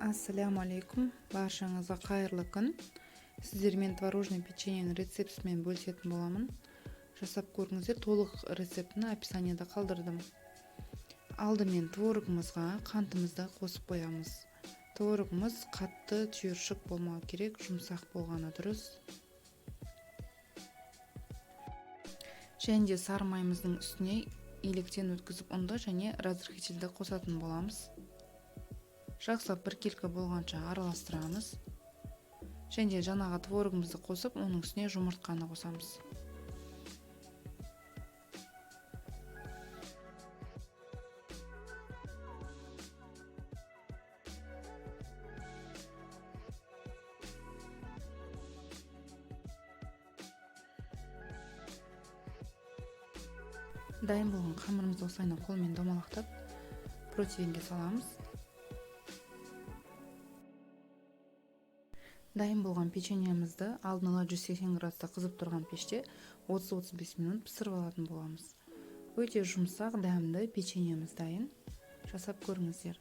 Ассаляму алейкум, баршаңызға қайырлы күн. Сіздермен творожный печеньенің рецептісімен бөлісетін боламын. Жасап көріңіздер, толық рецептіні описанияда қалдырдым. Алдымен творогымызға қантымызды қосып қоямыз. Творогымыз қатты, түйіршік болмау керек, жұмсақ болғаны дұрыс. Және де сары майымыздың үстіне електен өткізіп ұнды және разрыхлительді қосатын боламыз. Жақсылап біркелкі болғанша араластырамыз. Және де жаңағы творогымызды қосып, оның үстіне жұмыртқаны қосамыз. Дайын болған қамырымызды осылайынан қолмен домалақтап, противеньге саламыз. Дайын болған печеньемізді алдын ала 180 градуста қызып тұрған пеште 30-35 минут пісіріп алатын боламыз. Өте жұмсақ, дәмді печеньеміз дайын. Жасап көріңіздер.